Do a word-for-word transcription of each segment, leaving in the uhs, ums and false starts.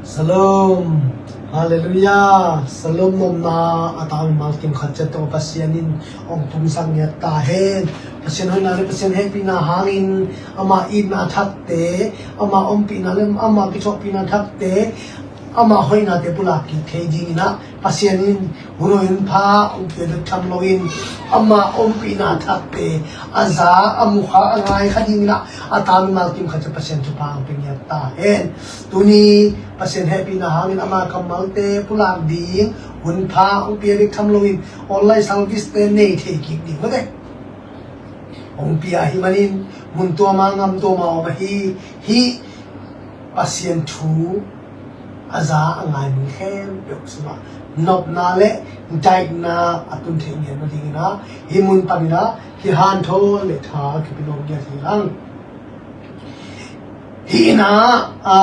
Shalom. Halleluiah. Shalom. Nopna a tang malkim khat ciat tawh Pasian in hong tungsak ngiat ta hen. Pasian hoihna le Pasian hehpihna hangin ama itna thakte, ama ompihna le ama kithuahpihna thakte, ama hoihnate pulak kik thei dingin ah Pasian in hun hoih hun pha hong pia bek tham loin ama ompihna thakte a za, a mukha, a ngai kha dingin ah a tang malkim khat ciat Pasian thupha hong pia ngiat ta hen. Tuni Pasian hehpihna hangin ama kammalte pulak ding hun pha hong pia bek tham loin online service te nei thei kik ding mate hong pia ahih manin mun tuama ngam tuama om ahi hi. Pasian thu a za a ngai mun khempeuh sungah nopna le daihna a tun thei ngiat nadingin ah hih mun panin ah kihanthawn le tha kipia nuam ngiat hi hang. Hih in ah, a,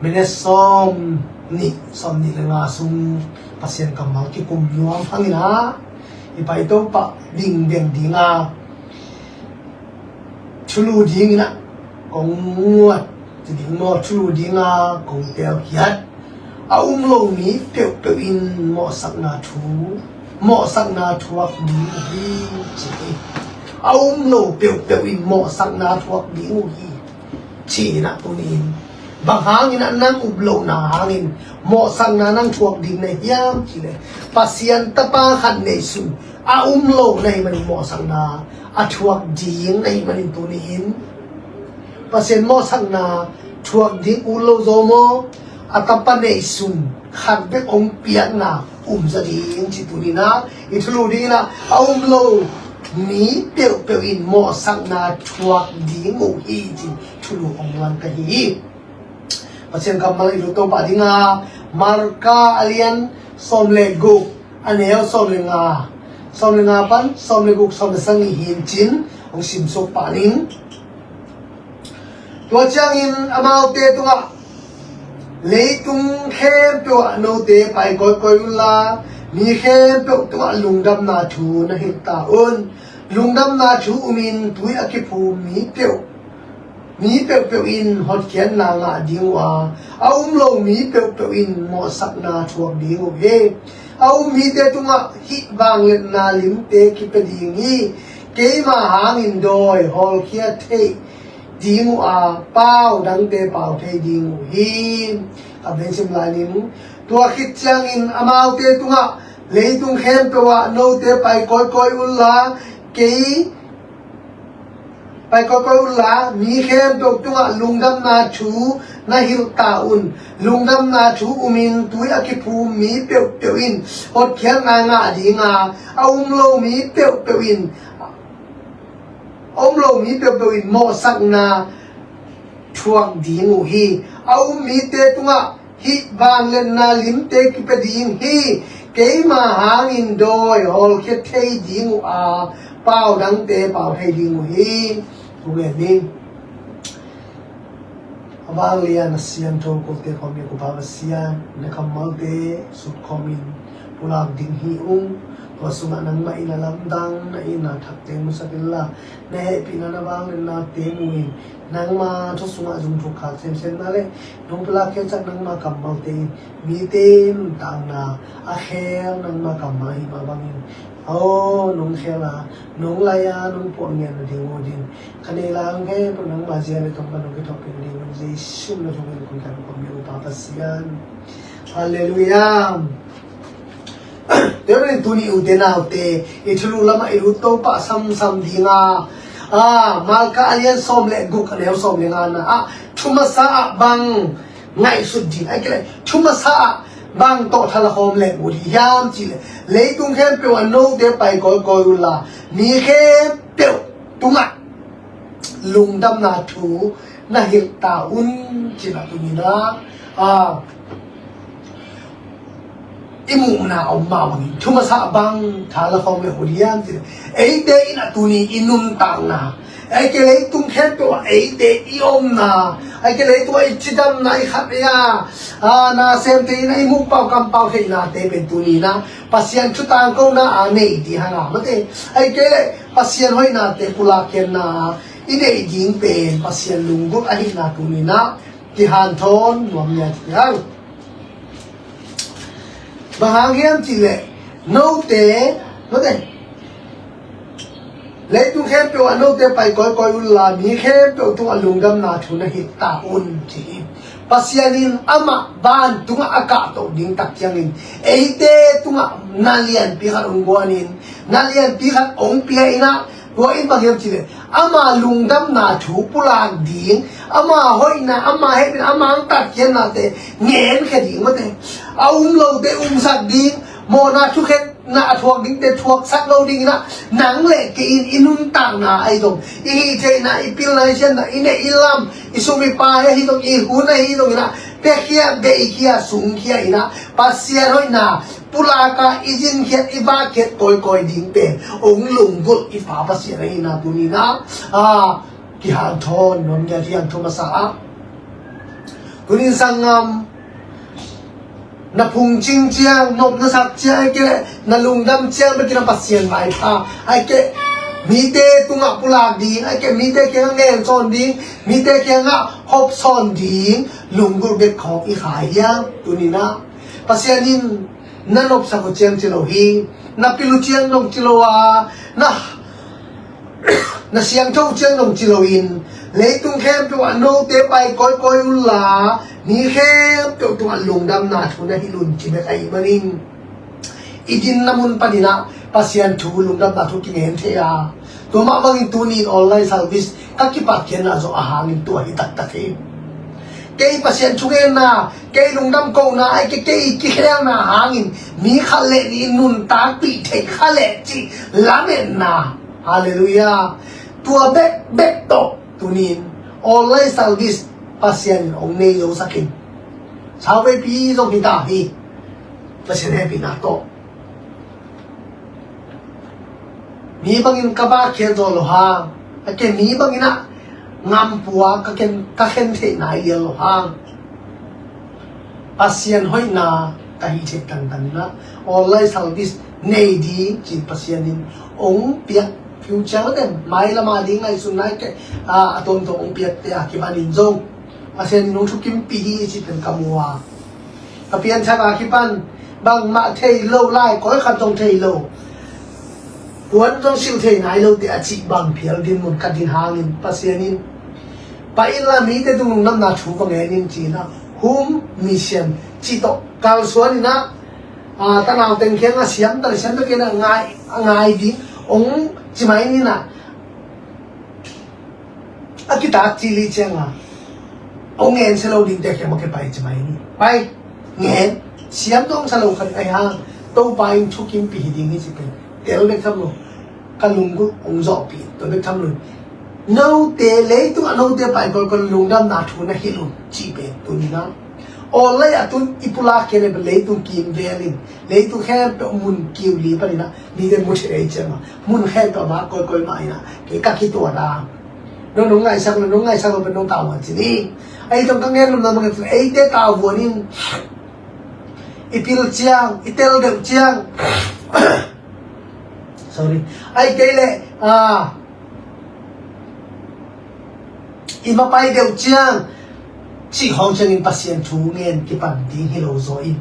minute sawm nih, sawm nih le nga sung Pasian kammal kikum nuam hangin ah i pai Topa ding beng ding a, thulu dingin ah kong nguat ci ding maw, thulu ding a kong teelkhiat. A um lo mi peuhpeuh in mawhsakna thu, mawhsakna thuak ding uh hi, ci hi. A um lo peuhpeuh in mawhsakna thuak ding uh hi, ci-in ah tuni-in bang hangin ah nang up lohna hangin mawhsakna nang thuak ding na hiam cih leh Pasian tapa khat neihsun a um lo na hih manin mawhsakna a thuak ding na hih manin tuni-in Pasian mawhsakna thuak ding ut lo zaw maw? A tapa neihsun khat bek hong piakna um zaw ding ci tuni-in ah i thulu dingin ah a um lo mi peuhpeuh in mawhsakna thuak ding uh hi ci thulu hong luang ka hi. Pasian kammal i lut Topa ding a, Marka a lian sawm le guk, a neu sawm le nga, sawm le nga pan sawm le guk, sawm le sagih hi cin hong simsuk pah ning. Tua ciangin amaute tungah, leitung khempeuh ah note pai kawikawi unla, mi khempeuh tungah lungdamna thu na hilh ta un. Lungdamna thu umin tui a kiphum mi peuh mi peuhpeuh in hotkhiatna ngah ding uh a, a um lo mi peuhpeuh in mawhsakna thuak ding uh hi. A um mite tungah hih vangliatna limte kipia ding hi. Keima hangin dawi hawlkhia thei ding uh a, pau dangte pau thei ding uh hi. Ka vei sim lai ning. Tua khit ciangin amaute tungah, leitung khempeuh ah note pai kawikawi unla, kei pai kawikawi unla, mi khempeuh tungah lungdamna thu na hilh ta un. Lungdamna thu umin tui a kiphum mi peuhpeuh in hotkhiatna ngah ding a, a um lo mi peuhpeuh in, a um lo mi peuhpeuh in mawhsakna thuak ding uh hi. A um mite tungah hih vangliatna limte kipia ding hi. Keima hangin dawi hawlkhia thei ding uh a, pau dangte pau thei ding uh hi. Thu ngen ni. A vanglian a siangtho kote khawm i Kupa Pasian, na kammalte sut khawmin pulak ding hi ung. Tua sungah nangmah in a lamdang na itna thakte musak inla, na hehpihna na vangliatnate mu in. Nangma thu sungah zung thuk khak semsemna le nong pulak khit ciang nangma kammalte in mite nuntakna a khel nangma kammal ahih mah bangin, aw, nong khel a, nong lai a, nong puah ngiat nading uh din, ka neih lai a hong khempeuh nangma zia le tawh ka nong kithuahpih nading uh, Jesuh na thungen kong kan kong mi Upa Pasian. Halleluiah. Tua ahih manin tuni ute naute, i thulu lamah i lut Topa samsam ding a, a, Marka a lian sawm le guk, a neu sawm le nga na ah, thu masa ah bang ngaihsut ding, ahih kei leh thu masa ah bang tawh thala khawm leng ut hiam cih leh, leitung khempeuh ah note pai kawikawi unla, mi khempeuh tungah lungdamna thu na hilh ta un, ci-in ah tuni-in ah, a, i muhna om mah bangin thu masa bang thala khawm leng ut hiam cih leh, eite in a tuni i nuntakna, ahih kei leh leitung khempeuh ah eite i omna, ahih kei leh leitung ah i cidamna, i khatvei a, a, nasemte in a i mukpau kampau theihnate pen tuni-in ah Pasian thu tangkona a nei ding hang a, mate, ahih kei leh Pasian hoihnate pulak khiatna a i neih ding pen Pasian lunggulh ahihna tuni-in ah kihanthawn nuam ngiat hiang. Bang hang hiam cih leh note, note, leitung khempeuh ah note pai kawikawi unla, mi khempeuh tungah lungdamna thu na hilh ta un, ci hi. Pasian in amah vantungah a kahtoh ding tak ciangin eite tungah na lianpi khat hong guan in, na lianpi khat hong pia in ah, tua in bang hiam cih leh ama lungdamna thu pulak ding, ama hoihna, ama hehpihna, ama hong tatkhiatnate ngenkhia ding, mate, a um lote umsak ding, mawhna thukhenna a thuak dingte thuaksak lo ding in ah, nang le kei in i nuntakna ahi zong, i hih theihna, i pilna, i siatna, i neih i lam, i sum i pai ahi zong, i hun ahi zong in ah, piakhia, beikhia, sungkhia in ah, Pasian hoihna pulak a i zinkhiat, i vakkhiat kawikawi ding pen hong lunggulh i Pa Pasian ahihna tuni in ah, a, kihanthawn nuam ngiat hiang. Thu masa ah, tuni in sanggam, na phungcing ciang, nop na sak ciang, ahih kei leh na lungdam ciang bek in ah Pasian maipha, ahih kei leh mite tungah pulak ding, ahih kei leh mite kiangah ngen sawn ding, mite kiangah hop sawn ding lunggulh bek khawng i kha hiam? Tuni in ah Pasian in na nopsak uh ciang ci lo hi, na pil uh ciang dong ci lo a, na, na siangtho uh ciang dong ci loin, leitung khempeuh ah note pai kawikawi unla, mi khempeuh tungah lungdamna thu na hilh un, ci bek ahih manin, i dinna mun panin ah Pasian thu, lungdamna thu kingen thei a, tua mah bangin tuni in online service ka kipatkhiatna zawh a hangin tua hi taktak hi. Kei Pasian thungenna, kei lungdam kohna, ahih kei leh kei kikhelna hangin mi khat le nih nuntakpih theih kha leh cih lametna. Halleluiah. Tua bekbek tawh tuni in online service Pasian in hong nei zosak in, sauveipi zong hi ta hi. Pasian hehpihna tawh mi bangin ka vakkhiat zo lo hang, ahih kei leh mi bangin ah ngampua ka khen, ka khen theih nai lian lo hang, Pasian hoihna ka hih theih tangtang in ah online service nei ding ci-in Pasian in hong piak, future le mailam a ding ngaihsutna, ahih kei leh, a, a tuamtuam hong piakte a kipanin zong Pasian in hong thukimpih hi cih pen ka mu a, ka pianthak a kipan bangmah thei lo, lai kawi khat zong thei lo, puan zong silh thei nai lote a cih bang phial dinmun ka din hangin Pasian in, pai inla mite tung lungdamna thu va ngen in, ci-in ah, home mission cih tawh kalsuan in ah, a, tanau teng kiangah siam ta le siam ta kei in ah ngai, a ngai ding hong ci mai ni in ah, a kitak cil ciangin hong ngen sia lo dingte kiang mah kipai ci mai ni. Pai, ngen, siam dong sa lo khat ahi hang, Topa in thukimpih hi ding hi ci pen tel bek tham lo. Ka lunggulh hong zawhpih, tua bek tham lo. Note, leitungah note pai kawikawi lungdamna thu na hilh un, ci pen tuni in ah, online a tun i pulak kei leh leitung kimvel in, leitung khempeuh mun kiu li panin ah mite mu thei ahih ciangin, mun khempeuh ah kawikawi mah in ah kei ka kituat a, nong, nong ngaihsak lo, nong ngaihsak lo pen nong tavuan ci ni. Ahi zong ka ngen nopna mah, eite tavuan in, i pil ciang, i tel deuh ciang, sorry, ahih kei leh, a, i mapai deuh ciang, cih khawng ciangin Pasian thu ngen kipan ding hi lo zaw in,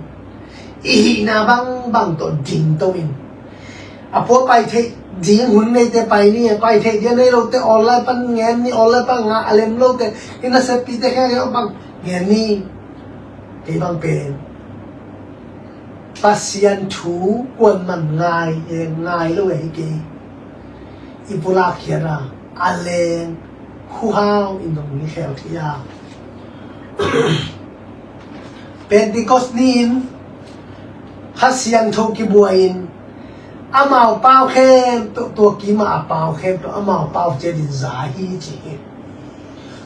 i hihna bangbang tawh dingto in, a pua pai theih ding hun neite pai ni, a pai theih ding a nei lote online pan ngen ni, online pan ngah a lem lote, i naseppite khengkheng pan ngen ni. Kei bang pen Pasian thu kuaman ngai, eh, ngai lo ahi kei. I pulak khiat a, a leng khuhau in dong ni khel thei a. Pentecost ni-in Kha Siangtho kibua in, amau pau khempeuh, tua kim a pau khempeuh amau pau ciatin za hi ci hi.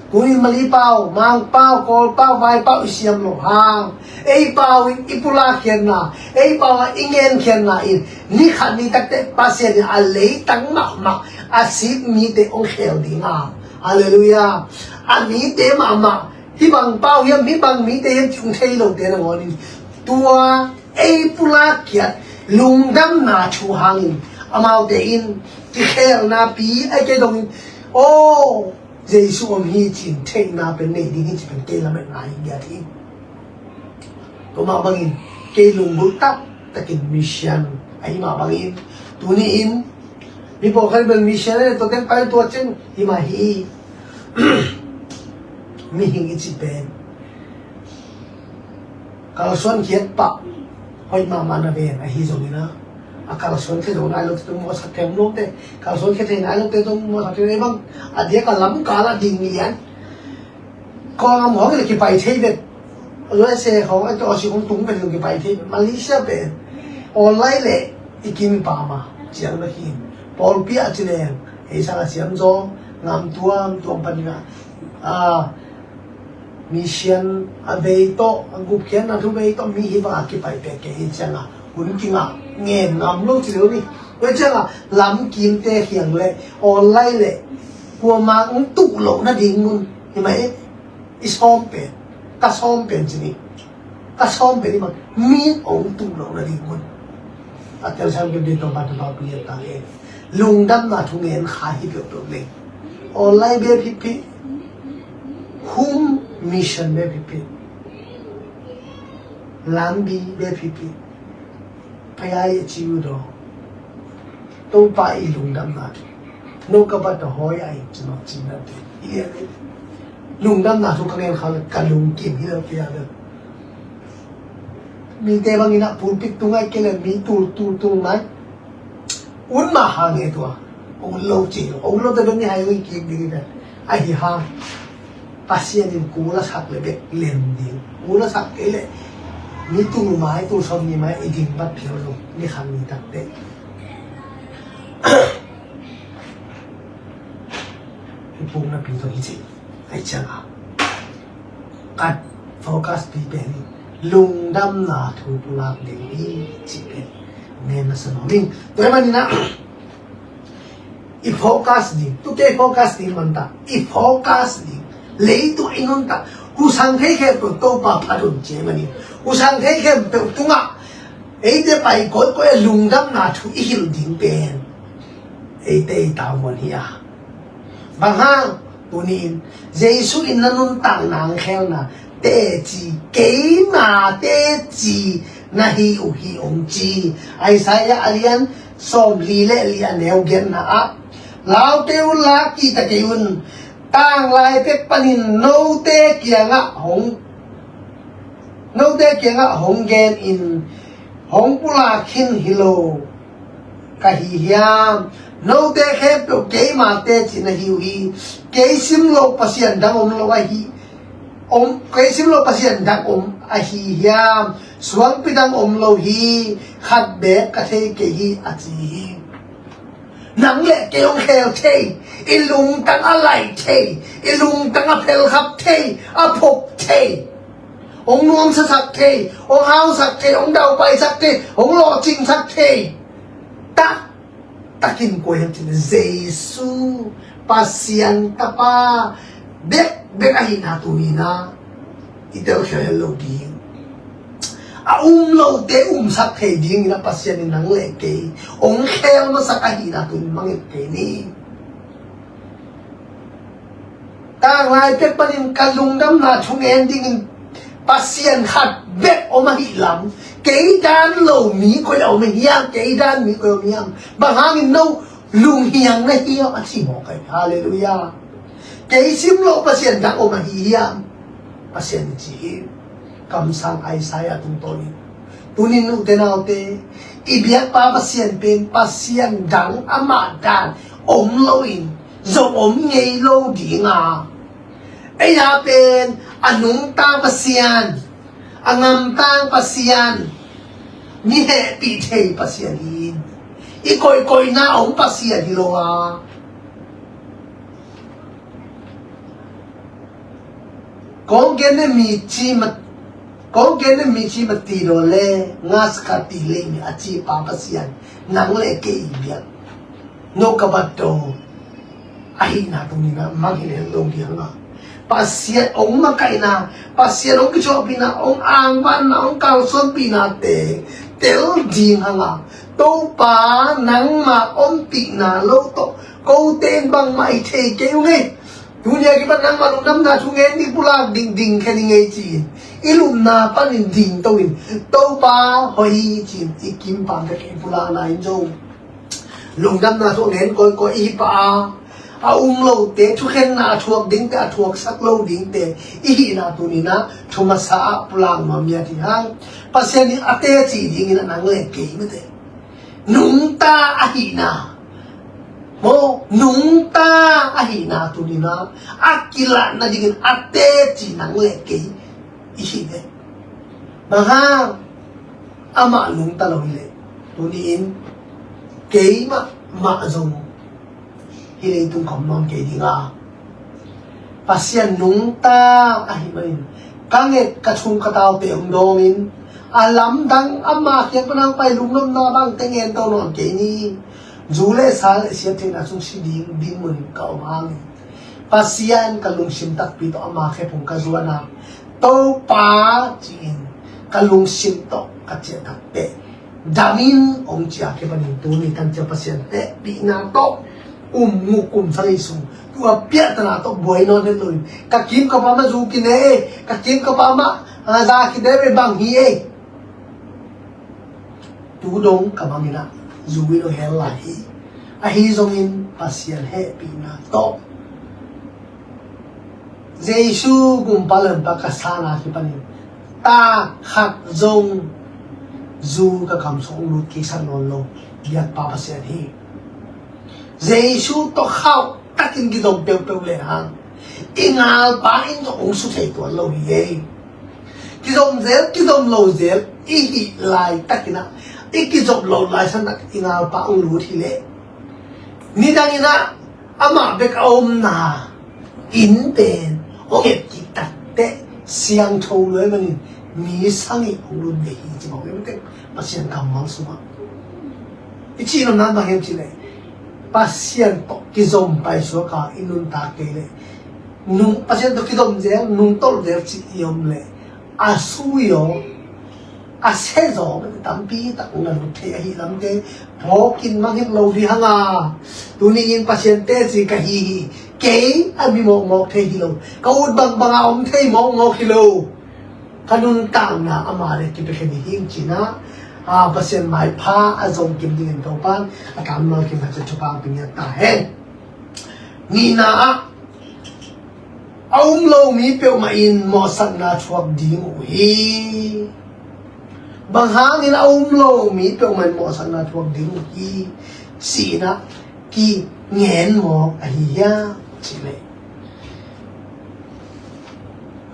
Tuni Mali pau, Mang pau, Kawl pau, Vai pau i siam loh hang, ei pau in i pulakkhiatna, ei pau a i ngenkhiatna in ni khat ni takte Pasian in a leitang mahmah a sik mite hong khel ding a. Halleluiah. A mite mahmah, hih bang pau hiam, hih bang mite hiam cih hong thei lote nangawn in, tua ei pulakkhiat lungdamna thu hangin amaute in kikhelnapi a kei dongin, aw, Jesu om hi ci-in theihna pen nei ding hi ci pen kei lametna hi ngiat hi. Tua mah bangin kei lunggulh taktakin mission ahi mah bangin tuni-in mi pawlkhat bel mission a ne tua teng pai tua ceng hi mah hi. Mihing i cih pen kalsuan khiat pah hoih mahmah na ven ahi zongin a, a kalsuan khia zo nai lote tung mawhsak thei om lote, kalsuan khia thei nai lote tung mawhsak thei bang a diak a lamkal a ding lian. Kawlgam khawng le kipai thei vet. U S A khawng a tawh si khawng tung vet lo kipai thei vet. Malaysia pen online le i kim pama ciang na hi. Pawlpi a ci leng ei sang a siam zaw ngam tuam tuam panin a, a mission a vei tawh a gupkhiatna thu vei tawh mi hi bang a kipai pek kei hi ciang a hun kingah ngen ngam lo ci lo ni. Tua ciang a lamkimte khiang le online le kuama ong tuh loh nading mun hi mah e. I sawm pen, ka sawm pen ci ni. Ka sawm pen i mah mi ong tuh loh nading mun. A tel sang pen dei tawh ba tawh ba pi a ta e. Lungdamna thu ngen kha hi peuhpeuh leng online be phiphi. Home mission be phiphi. Lambi be phiphi. Payai a ci uh daw. Topa i lungdamna thu. No ka bat a hawi a in ci no ci na te. I lian in. Lungdamna thu ka ngen kha le ka lungkim hi lo kia le. Mite bangin a pulpit tung ai ke le mi tul tul tul mai. Un mah hang e tua. Un lo ci lo. Un lo te ben ni hai ui kik ding i pen. Ahi hang. Pasian in kul a sak le bek lem ding. Kul a sak kei le ni tul mai, tul sawm ni mai i ding bat phial lo. Ni khan ni tak te. I pukna pi tawh hi ci. Ai ciang a. Kat focus pi pen hi. Lungdamna thu pulak ding hi ci pen. Ngen na sa nuam ing. Tua hi manin a. I focus ding, tu kei focus ding man ta, i focus ding, leitung i nuntak, husang thei khempeuh Topa phat un ci manin, husang thei khempeuh tungah, eite pai koikoi a lungdamna thu i hilh ding pen, eite i tavuan hi a. Bang hang, tuni-in, Jesu in na nuntakna ang khelna, teci, keima teci na hi uh hi ong ci. Isaiah a lian sawmli le li a neu genna ah, laute un la kihta kei un, tanglai pek panin note kiangah hong, note kiangah hong gen in, hong pulak khin hi lo ka hi hiam? Note khempeuh keima teci na hi uh hi. Kei sim loh Pasian dang om lo ahi. Om, kei sim loh Pasian dang om ahi hiam? Suangpi dang om lo hi. Khat beek ka thei kei hi a ci hi. Nang le kei hong khel thei, i lungtang a laih thei, i lungtang a phelkhap thei, a phop thei. Hong nuamsasak thei, hong hausak thei, hong daupaisak thei, hong lawhcingsak thei. Tak, takin kua hiam cih leh Jesu, Pasian Tapa, bek, bek ahihna tuni-in a, i telkhial het lo ding. A um lote umsak thei dingin a Pasian in nang le kei hong khel masak ahihna tuni-in mangngilh kei ni. Tanglai pek panin ka lungdamna thu ngen dingin Pasian khat bek om ahih lam, kei dan lo mi koi a om hiam, kei dan mi koi a om hiam? Bang hangin no lunghiang na hiam a ci mawk ahi. Halleluiah. Kei sim loh Pasian dang om ahi hiam? Pasian in ci hi. Kamsang Isaiah tungtawnin, tuni nute naute, i biakpa Pasian pen Pasian dang amah dan om loin zong om ngei lo ding a, ei a pen a nungta Pasian, a ngamtang Pasian, mi hehpih thei Pasian hi in, i koihkoihna om Pasian hi lo a. Kong gen ne mi ci ma, kong gen ne mi ci ma ti lo le, nga sa ka ti le mi a ci pa Pasian nang le kei i biak. No ka bat do ahihna tuni-in a mangngilh het lo ding a. Pasian hong makaihna, Pasian hong kicuahpihna, hong angvanna, hong kalsuanpihnate tel ding hang a, Topa nangma ompihna lo tawh kote in bangmah hi thei kei ung ei. Tuni a kipan nangmah lungdamna thu ngen ding pulak ding, ding khen i ngei ci-in i lupna panin ding to in, Topa hoih hi ci-in i kimpam bek i pulakna in zo. Lungdamna thu a ngen kawikawi i hi pah a, a um lote, thukhenna a thuak dingte, a thuaksak lo dingte i hihna tuni-in ah thu masa ah pulak nuam hi a, ti hang. Pasian in a teci dingin a nang le kei mate nungta ahihna, maw, nungta ahihna tuni-in ah a kilah nadingin a teci nang le kei i hi ve. Bang hang? Amah nungta lo hi leh tuni-in keimah mah zong hih leitung ka om nawn kei ding a, Pasian nungta ahih manin ka nget ka thum ka taute hong dawngin, a lamdang ama kiang pan hong pai lungdamna bangte ngen to nawn kei ni. Zu le sa le siat theihna sung si ding dinmun ka om hangin, Pasian ka lungsim takpi tawh ama khephung ka zuan a, Topa ci-in ka lungsim tawh ka ciah takteh, damin hong ci a kipanin tuni tan ciang Pasian hehpihna tawh um nguk kum sagih sung tua piahtana tawh buai nawn het loin, ka kim ka pam ah zu kine e, ka kim ka pam ah, ah, za kidem e, bang hi e. Tu dong ka bangin ah zu in hong hel lai hi. Ahi zongin Pasian hehpihna tawh Jesu gumpa lampa ka san a kipanin ta khat zong zu ka kam sung hong lut kiksak nawn lo biakpa Pasian hi. Jesu tawh khauh takin kizom peuhpeuh le hang i ngalpa in zong hong su thei tuan lo hi ei. Kizom zel, kizom lo zel i hih laitakin ah, i kizop lo lai santak i ngalpa hong lut hi leh, nidangin ah amah bek a omna inn pen hong et kik takteh siangtho lo ahih manin mi sagih hong lut ve hi ci mawk hi. Pasian kammal sungah i cih nopna bang hiam cih leh, Pasian tawh kizom paisuak a i nuntak kei leh, nung, Pasian tawh kizom zel, nungtolh zel cih i om leh, a sui aw, a se zaw tampi tak na lut thei ahih lamte phawkin mangngilh lo dih hang a, tuni-in Pasian teci ka hi hi. Kei a mi mawkmawk thei hi lo, ka ut bangbang a om thei mawkmawk hi lo. Ka nuntakna ama le kipia khen hi hing ci-in ah, a, Pasian maipha a zong kim dingin Topa'n a kammal kim khat ciat thupha pia ngiat ta hen. Nihna ah, a um lo mi peuhmah in mawhsakna thuak ding uh hi. Bang hangin a um lo mi peuhmah in mawhsakna thuak ding uh hi, ci-in ah kingen mawk ahi hiam cih leh,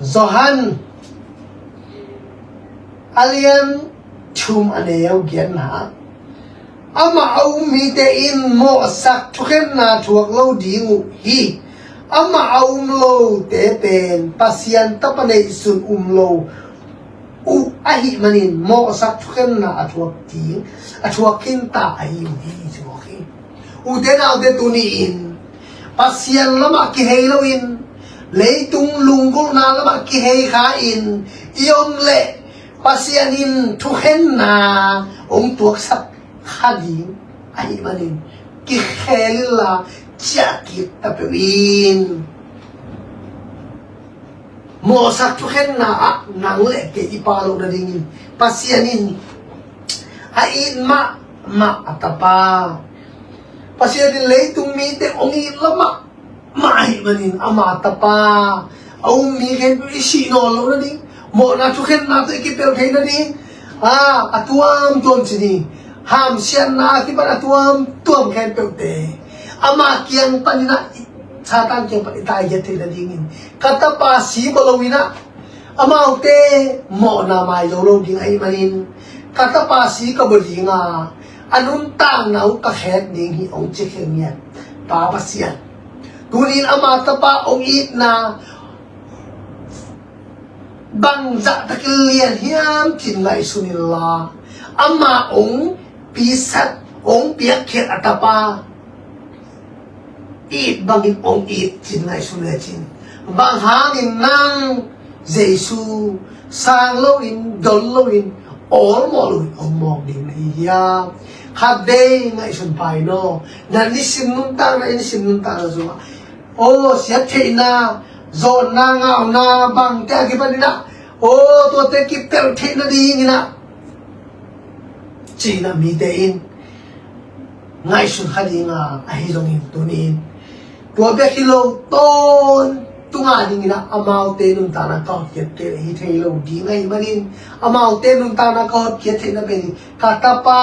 Johan a lian thum a neu giatna ah, amah a um mite in mawhsak thukhenna thuak lo ding uh hi. Amah a um lote pen Pasian Tapa neihsun um lo uh ahih manin mawhsak thukhenna a thuak ding, a thuak khin ta ahi uh hi, ci mawk hi. Ute naute, tuni-in Pasian lamah kihei loin, leitung lunggulhna lamah kihei kha-in i om leh, Pasian in thukhenna hong tuaksak kha ding ahih manin, kikhel inla ciah kik ta peuh in. Mawhsak thukhenna ah nang le kei i pha loh nadingin Pasian in a it mahmah a Tapa, Pasian in leitung mite hong it lamah mah ahih manin ama Tapa a um mi khempeuh i sih nawn loh nading, mawhna thukhenna tawh i kipelh theih nading, a, a tuamtuam ci ni, hamsiatna a kipan a tuamtuam khempeuhte ama kiang panin ah, Satan kiang pan i taigiat theih nadingin, ka Tapa si bawl lo-in ah, amaute mawhna mai zo lo ding ahih manin, ka Tapa si ka bawl ding a, a nuntakna uh ka khet ding hi, hong ci khin ngiat Pa Pasian. Tuni-in ama Tapa hong itna bangzah takin lian hiam cih ngaihsun inla, ama hong pisak, hong piakkhiat a Tapa it bangin hong it cih ngaihsun lecin, bang hangin nang Jesu sang loin, don loin, awlmawh loin hong mawk ding na hi hiam? Khatvei ngaihsun pah in aw. Na nisim nuntakna, i nisim nuntakna sungah aw, siat theihna, zawnna, ngauna, bangte a kipaninah, aw, tuate kipelh theihna dinginah, cinah mite in ngaihsun kha dinga, ahi zongin tuni-in tua bek hi lo, tawntunga dinginah amaute nuntakna ka hotkhiat kei leh hi thei lo ding ahih manin, amaute nuntakna ka hotkhiat theihna pen hi, ka tapa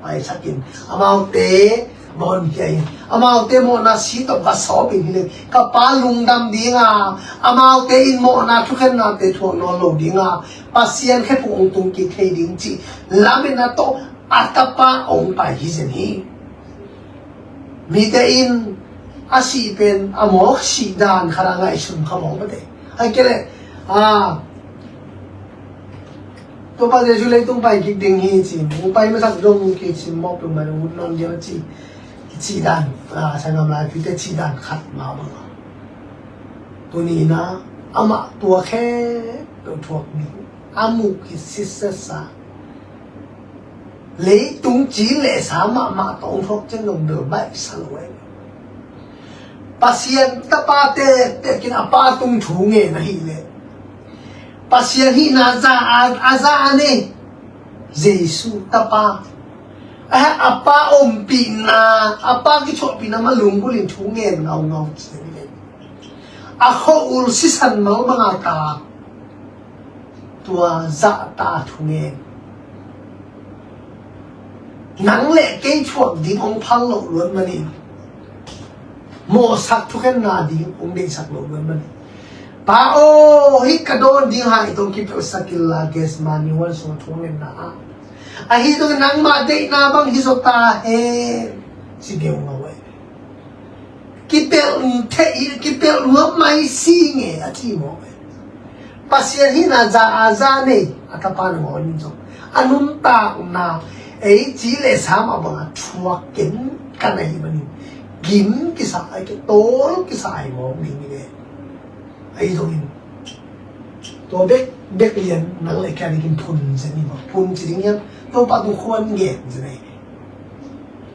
paisakin, amaute va honkhia in, amaute mawhna si tawh va sawp in hi leng, ka pa lungdam dinga, amaute in mawhna thukhennate thuak nawn lo dinga, Pasian khephung hong tung kik thei ding cih lametna tawh a tapa hong pai hi zen hi. Mite in a sih pen a mawk sih dan khat a ngaihsun kha mawk mate. Ai kei leh, a, Topa Jesu leitung pai kik ding hi ci, hong pai masak dong kik ci, mawk pen mah ut nawn diam ci, ci dan, a, sanggam lai pite ci dan khat mah bang. Tuni-in ah amah tua khempeuh thuak ding a mu kisiasa, leitung ci le sa mahmah tawh hong thuak ciang dong bel baihsa lo eh. Pasian tapa tektek in a pa tung thu ngen ahih leh, Pasian hihna za a, a za a nei Jesu tapa, a, a pa ompihna, a pa kithuahpihna mah lunggulh in thu ngen ngaungau ci leh, a khua-ul sisan mal banga tak, tua zahta thu ngen. Nang le kei thuak ding hong phal loh luat manin, mawhsak thukhenna ding hong deihsak loh luat manin, Pa aw, hih ka dawn ding hai tawh kipelhsak inla, Gethsemane huan sungah thu ngenna ah, ahi zongin nangmah deihna bang hi zaw ta hen, ci geungau eh. Kipelh thei, kipelh luat mai si nge a ci mawk eh. Pasian hihna za a za nei a tapa nangawn in zong a nuntakna, ei ci le sa mah banga thuak ken ka na hih manin, gim kisa ai ke, tawl kisa ai mawk ding hi ve. Ahi zongin tua bek, bek lian nang le kei a dingin phun zen hi maw. Phun ci ding hiam? Topa tung khuan ngen zen hi.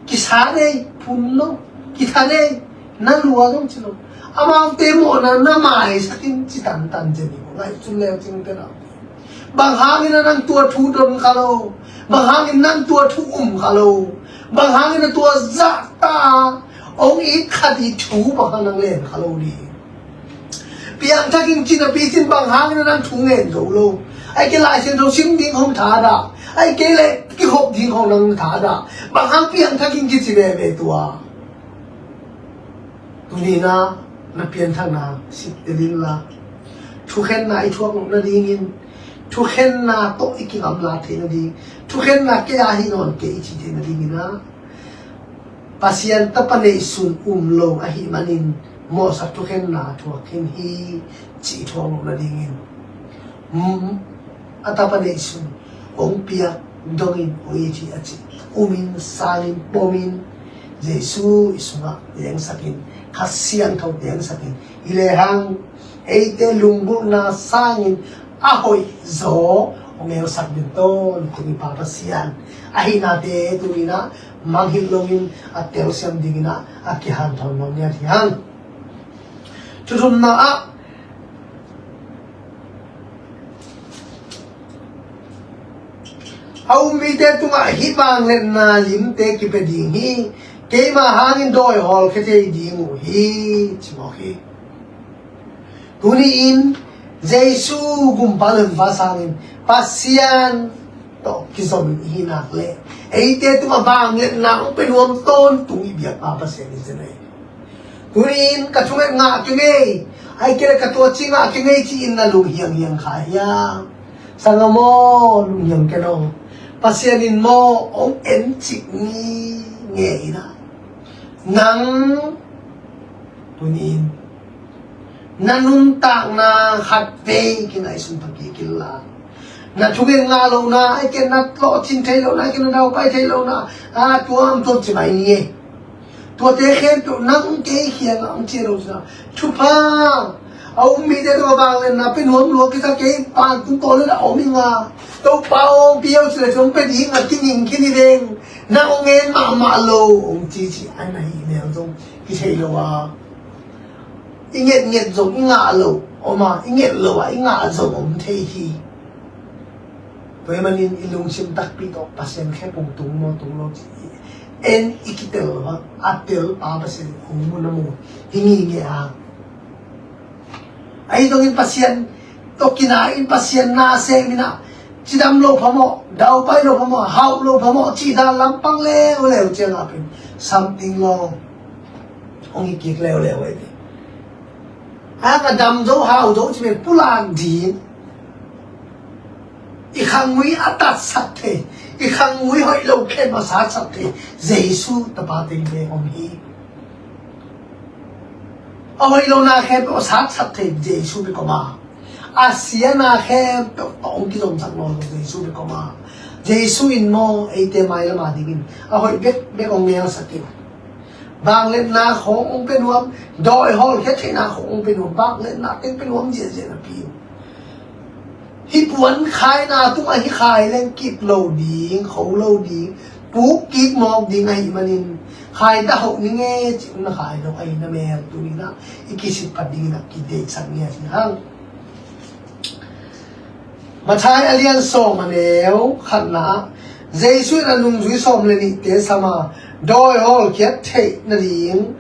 Kisa nei, phun lo, kitha nei, na lua dong ci lo. Amaute mawhna na maisak in ci tantan zen hi maw. Ngaihsun le cing te na. Bang hangin a nang tua thu don kha lo? Bang hangin nang tua thu um kha lo? Bang hangin a tua zahta hong it kha ding thu bang hang nang len kha lo ding? Piangthak in ci napi cin bang hangin a nang thu ngen zo lo? Ai kei Lai Siangtho sim ding hong thadah, ai kei le kikhop ding hong nang thadah, bang hang piangthak in kici veve tua? Tuni-in ah na pianthakna sik tel inla, thukhenna i thuak loh nadingin, thukhenna tawh i kingamla theih nading, thukhenna kei a hi nawn kei i cih theih nadingin ah, Pasian tapa neihsun um lo ahih manin, mawhsak thukhenna thuak khin hi cih i thuak loh nadingin, mm, a tapa neihsun hong piak dongin hong it hi a ci. Umin, sangin, pomin, Jesu i sungah lengsakin, Kha Siangtho lengsakin, hi lehang eite lunggulhna sangin a hoih zaw hong elsak den tawntung i Pa Pasian ahihnate tuni-in ah mangngilh loin a telsiam dingin ah a kihanthawn nuam ni a hi hang. Thuthumna ah, a um mite tungah hih vangliatna limte kipia ding hi. Keima hangin dawi hawlkhia thei ding uh hi, ci mawk hi. Tuni-in Jesu gumpa lungpa sangin Pasian tawh kizom in i hih nak leh, eite tungah vangliatna hong pia nuam tawntung i biakpa Pasian hi zen hi. Tuni-in ka thunget ngah keng ei, ai kei le ka tuaci ngah keng ei ci-in na lung hianghiang kha hiam? Sanggam aw, lunghiang ken aw. Pasian in maw hong en cik ngei ngei in ah, nang tuni-in na nuntakna khatvei kingaihsun pha kik inla, na thungen ngah lohna, ai kei na lawhcin thei lohna, ai kei na daupai thei lohna, a tuam tuam ci mai ni e. Tuate khempeuh nang kei kiangah hong ci lo cin ah, thupha, a um mite tungah vangliatna pia nuam lua kisa, kei pan tung tawh le a om ing a, Topa aw hong pia o ci le cin hong pia ding a kining khin hi veng, nang hong en mahmah lo hong ci ci, ai na hih mel zong kithei lo a. I ngetnget zong i ngah lo om a, i nget lo a i ngah zong om thei hi. Tua ahih manin i lungsim takpi tawh Pasian khe pung tung maw tung lo cih i en i kitel lo a, a tel pa Pasian hong mu na mu hi ngei ngei a. Ahi zongin Pasian tawh kina in, Pasian na sem in ah, cidam lo phamawh, daupai lo phamawh, hauh lo phamawh cih dan lampang leuleu ciangah pen something wrong hong hi kik leuleu ahi ve. A ka dam zo, hau zo cih pen pulak ding, i khanggui a tatsak thei, i khanggui hoih lo khem a satsak thei Jesu Tapa teng bek om hi. A hoih lo na khempeuh a satsak thei Jesu bek om a, a sia na khempeuh tawh hong kizomsak nawn lo Jesu bek om a, Jesu in maw eite mailam a dingin a hoih bekbek hong ngelsak in, vangliatna khawng hong pia nuam, dawi hawlkhiat theihna khawng hong pia nuam, vangliatna teng pia nuam ziahziah napi in, hih puan khaina tungah hih khai leng kip lo ding, kho lo ding, puk kik mawk ding ahih manin, khai ta hoh ning e cih na khai lo ahih na mel tu in ah i kisit phat dingin ah kideihsak ni a si hang. Matthai a lian sawm a neu khatna ah Jesu in a nungzui sawm le nihte sam a, dawi hawlkhiat theih nading,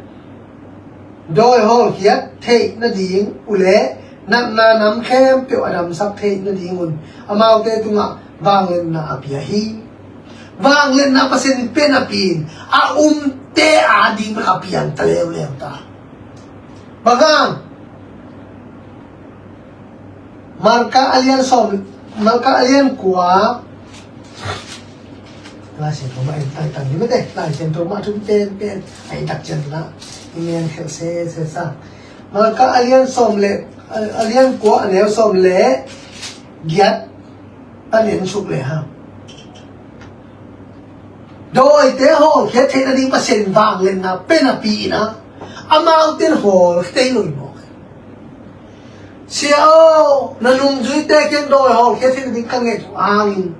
dawi hawlkhiat theih nading uh le natna nam khempeuh a damsak theih nadingun amaute tungah vangliatna a pia hi. Vangliatna Pasian in pia napi in a umte a ding bek a piang ta leuleu ta. Bang hang? Marka a lian sawm, Marka a lian kua. Lai Siangtho mah en tangtang ni mate, Lai Siangtho mah thum penpen a i tak ciang na i ngen khelh sese sa. Marka a lian sawm le, a lian kua a neu sawm le giat a nen suk le ha. Dawite hawlkhia theih nading Pasian vangliatna pia napi in ah, amaute in hawlkhia thei lo hi mawk. Sia aw, na nungzuite kiang dawi hawlkhia theih nading ka nget uh hangin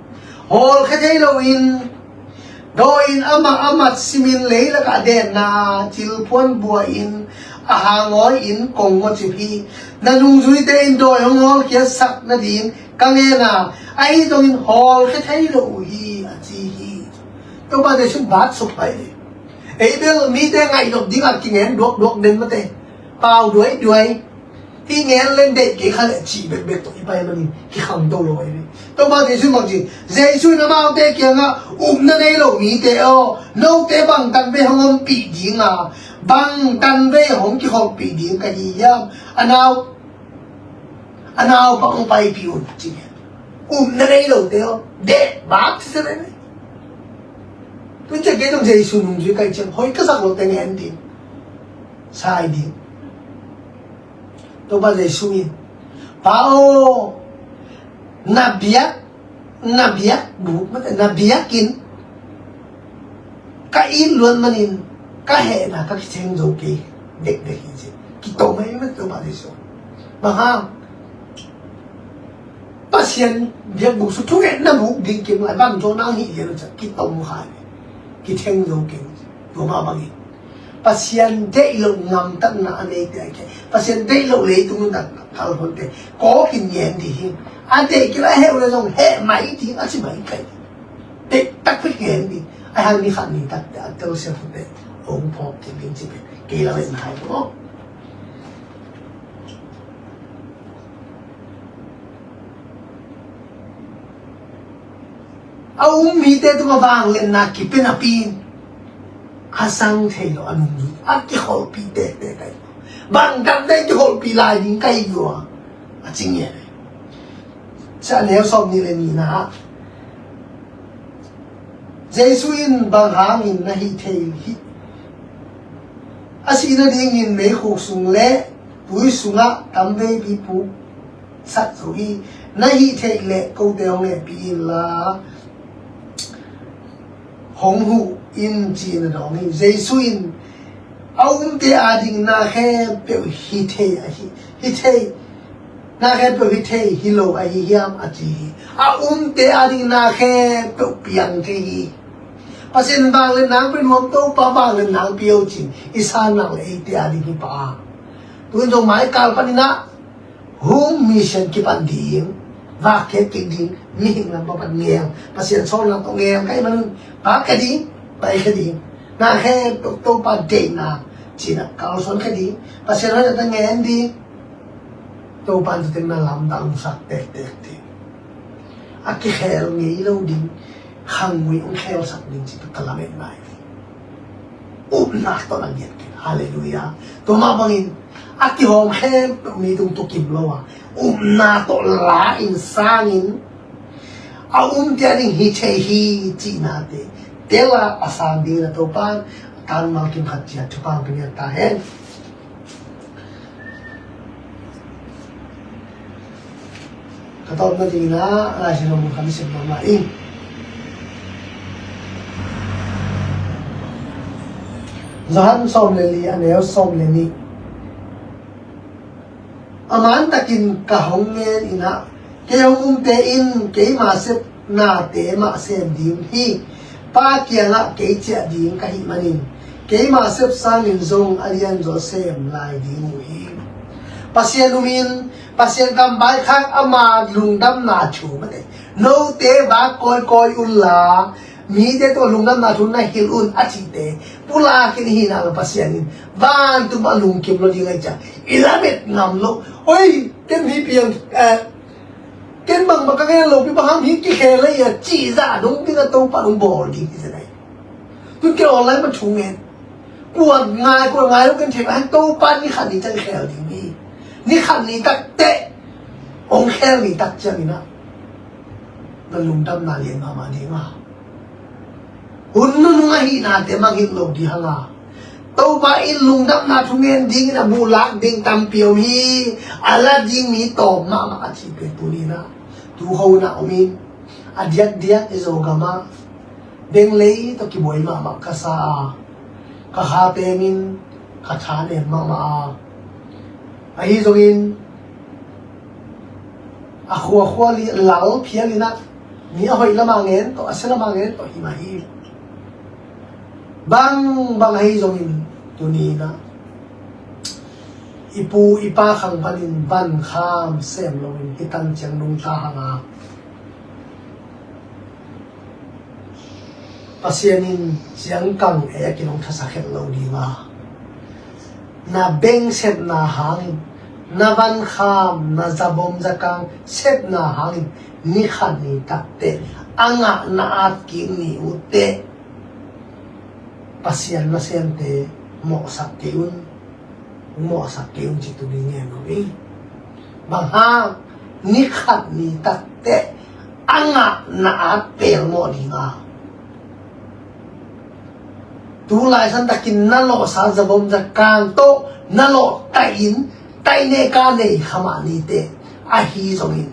hawlkhia thei loin, dawi in amah a mat simin leilakah a denna cilphuan bua in, a hangawi in kong ngawcip hi. Na nungzuite in dawi hong hawlkhiatsak nading ka ngen a, ahi zongin hawlkhia thei lo uh hi, a ci hi. Topa Jesu in bat suk pai ve. Ei bel mite ngaih nop dingah kingen duakduak den mate, pau duaiduai. Hih ngen leng deih kei kha leh cih bekbek tawh i pai manin kikhangto lo ahi ve. Topa Jesu in bang ci, Jesu in amaute kiangah, upna nei lo mite aw, note bangtan vei hong ompih ding a, bangtan vei hong kikholhpih ding ka hi hiam? A nau, a naupang hong paipih un, ci ve. Upna nei lote aw, deh bak sese ve. Tun ciang kei zong Jesu nungzui ka hih ciang hoih ka sak lote ngen ding, sai ding. Topa Jesu in, Pa aw, na biak, na biakbuk, na biakinn ka it luat manin ka hehna ka kitheng zo kei dekdek hi ci. Kitom ahi mate Topa Jesu. Bang hang? Pasian biakbuk sung thungetna buk ding kim lai, bang zaw nang hih lian uh ciang kitom kha hi. Kitheng zo kei. Tua mah bangin Pasian deih loh gamtatna a neite a khe, Pasian deih loh leitung nuntakna kalhonte kawkin ngen dih hi. A deih kei leh a heh uh leh zong heh mai ding a ci mai kei. Deih takpi ngen dih. A hang ni khat ni takte a telsiam hute hong phawk kik ding ci pen kei lam en hai maw. A um mite tungah vangliatna kipia napi in a zang thei lo a nungzui a kikholhpih tektek ahi. Bang dang dei kikholhpih lai ding ka hi uh a, a ci ngiat ahi. Sia neu sawm nih le nihna ah Jesu in bang hangin na hih thei hi? A sih nadingin meikhuk sung le tui sungah tamveipi puk sak zo hi. Na hih theih leh kote hong hehpih inla hong huh in ci-in a dawng hi. Jesu in a umte ading na khempeuh hi thei ahi, hi thei, na khempeuh hi thei hi lo ahi hiam a ci hi. A umte ading na khempeuh piang thei hi. Pasian vangliatna pia nuam, Topa vangliatna pia o cin i san nak le eite ading hi pah a. Tun zong mai kal panin ah home mission kipan ding, vak khet kik ding, mihing lam pan ngel, Pasian sawlna tawh ngel ka hih manun, pa ka ding, pai ka ding, na khe Topa deihna cih na kalsuan ka ding, Pasian hoihna tawh ngel ding. Topa in tu teng na lamdang sak tektek ding. A kikhel ngei lo ding, khanggui hong khelsak ding cih tu ka lametna hi. Upna tawh na ngiat kei. Halleluiah. Tua mah bangin a kihawm khempeuh mi tung tukim lo a, upna tawh la in sangin a um tiang ding hi thei hi cihnate tel a, a sang dingin a Topa in a tan mal kim khat ciat thupha hong pia ta hen. Ka tawpna dingin ah Lai Siangtho mun khat i sim mahmah ing. Johan sawm le li, a neu sawm le nih. A man takin ka hong ngen in ah, kei hong umte in keima sep nate mah sem ding hi. Pa kiangah kei ciah ding ka hih manin, keima sep sangin zong a lianzaw sem lai ding uh hi. Pasian umin, Pasian kam vaikhak ama lungdamna thu mate, note vak kawikawi unla, mite tawh lungdamna thu na hilh un a cihte pulak in i hihna lo Pasian in vantung a lungkim lo ding ahi ciang i lamet ngam lo. Oi, ken hi piang, eh, ken bangmah ka ngen lo pi, bang hang hi kikhel ahi a cih zah dong ding a Topa dong bawl ding hi zia nai. Tun ken online pan thu ngen, kuat ngai kuat ngai lo ken thei, hang Topa ni khat ni ciang khel ding hi. Ni khat ni tak teh hong khel ni tak ciangin ah na lungdamna lian mahmah ding a, hun nunung ahihnate mangngilh lo ding hang a, Topa in lungdamna thu ngen dingin a bulak ding tampi om hi. A la ding mi tawm mahmah a cih pen tuni in ah tu ho in ah om in, a diakdiak i Zogam ah benglei tawh kibuai mahmah ka sa a, ka kha temin ka tha nem mahmah a, ahi zongin a khuakhua li lal phial in ah mi a hoih lamah ngen tawh, a sia lamah ngen tawh hi mah hi. Bangbang ahi zongin tuni in ah i pu i pa khang panin vankham sem loin hi tan ciang nungta hang a, Pasian in ciangkang ei a kinong thasak het lo ding a, na beng sepna hangin, na vankham, na zabom zakang sepna hangin ni khat ni tak teh a ngah na at kik ni uh teh Pasian nasemte mawhsak kei un, mawhsak kei un cih tu ding ngen lo hi. Bang hang, ni khat ni tak teh a ngah na at pelmawh ding a, tu laisan takin na lawhsa zabom zakang tawh na lawh taih in, taih neka nei kha mah ni teh, ahi zongin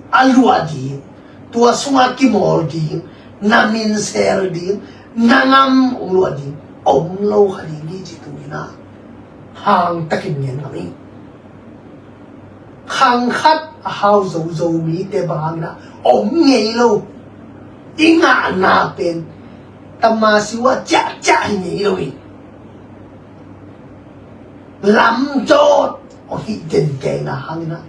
a luah ding, tua sungah kimawl ding, na minsel ding, na ngam hong luah ding om lo kha ding hi cih tu in ah hang takin ngen ngam ing. Khang khat a hau zo Zomite bang hangin ah om ngei lo. I ngahna pen tamasiu ah ciahciah hi ngei lo hi. Lamzawt aw hih den keina hangin ah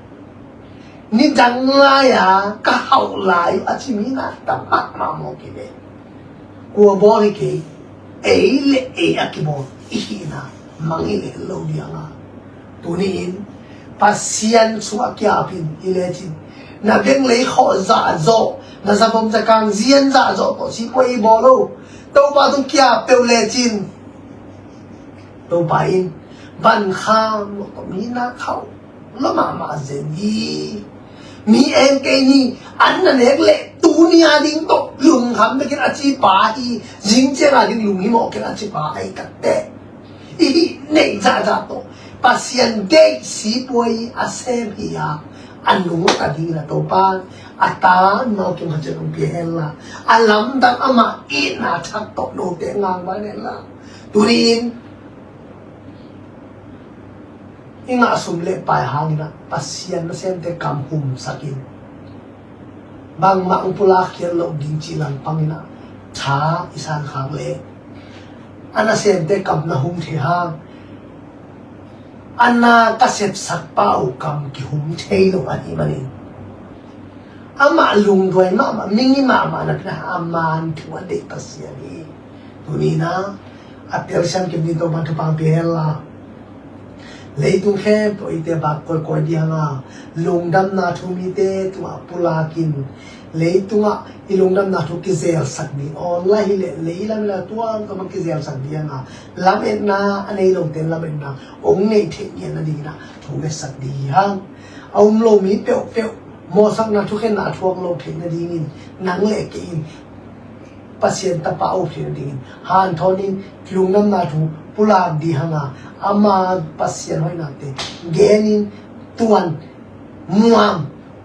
nidang lai-a ka hauh lai uh a ci mi na tam mahmah mawk hi ve. Kua bawl hi kei, ei le ei a kibawl i hihna mangngilh het lo ding a, tuni-in Pasian sungah kiap in hi lecin, na benglei khawh zahzawh, na zabom zakang zian zahzawh tawh sipuai i bawl lo. Topa tung kiap peuh lecin Topa in vankham lo tawh mi na khauh lo mahmah zen hi. Mi eng kei ni, an na nek leh tuni a ding tawh lungkham bekin a ci pa hi, zing ciang a ding lunghimawh ken a ci pa ahi tak teh, i hih neih zahzah tawh Pasian deih sipuai a sem hi a, a nungta dingin a Topa a tan malkim khat ciat hong pia henla, a lamdang amah itna thak tawh note ngangvan henla. Tuni-in i ngah sum le pai hangin ah Pasian nasemte kam humsak in, bangmah hong pulak khial loh ding cih langpangin ah tha i san khak leh a nasemte kam na hum thei hang, a na ka sepsak pa uh kam kihum thei lo ahih manin, amah lungduai mahmah, mingi mahmah na pina a man thu a deih Pasian hi. Tuni na a telsiam kim ding Topa thupha pia hen la, leitung khempeuh eite bak kawikawi ding hang a, lungdamna thu mite tungah pulakin, leitungah i lungdamna thu kizelsak ding, online hi leh leilam hi leh tuamtuam a kizelsak ding hang a, lametna a nei lote lametna ong neih theih ngiat nadingin ah thu ngetsak ding hi hang. A um lo mi peuhpeuh mawhsakna thukhenna a thuak lo theih nadingin nang le kei in Pasian tapa a up theih nadingin hanthawn in lungdamna thu pulak ding hang a, ama Pasian hoihnate genin tuan muam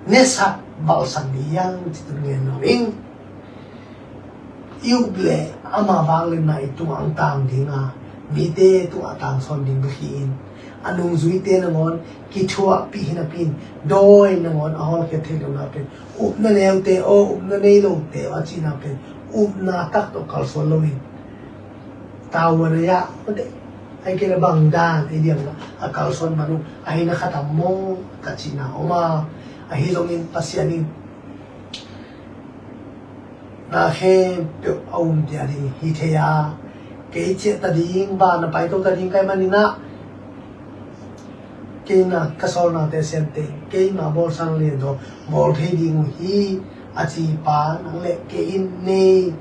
nesak balsak ding hi hang, ci-in tun ngen nuam ing. I up leh ama vangliatna i tungah hong tang ding a, mite tungah tangsawn ding bek hi in, a nungzuite nangawn kithuahpih hi napi in, dawi nangawn a hawlkhiat theih lohna pen, upna neute aw, upna nei lote aw a cihna pen upna tak tawh kalsuan loin, tavuan a yah mate, ahih kei leh bang dan ei diam a kalsuan man uh, ahi na khatam maw ka cihna om a, ahi zongin Pasian in na khempeuh a umte ading hi thei a, kei ciah ta ding, van a paito ta ding ka hih manin ah, kei na ka sawlnate siamte, keima bawlsa lian tawh bawl thei ding uh hi, a ci pa nang le kei in nei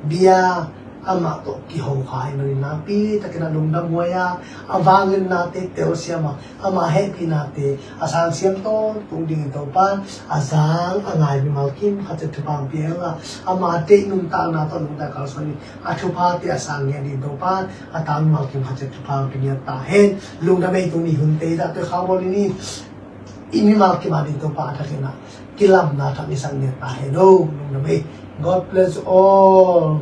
bia amah tawh kiho kha ahih manin nakpi takin a lungdam huai a, a vangliatnate telsiam a, ama hehpihnate a sangsiam tawntung dingin Topa a zang a ngai mimal kim khat ciat thupha hong pia hen la, ama deih nuntakna tawh nuntak kalsuan in a thuphate a sang ngiat dingin Topa a tang mimal kim khat ciat thupha hong pia ngiat ta hen. Lungdam ei, tuni hunte i zahte khaubawl in i mimal kim a dingin Topa a thakin ah kilamna thak i sak ngiat ta hen o. Lungdam ei. God bless you all.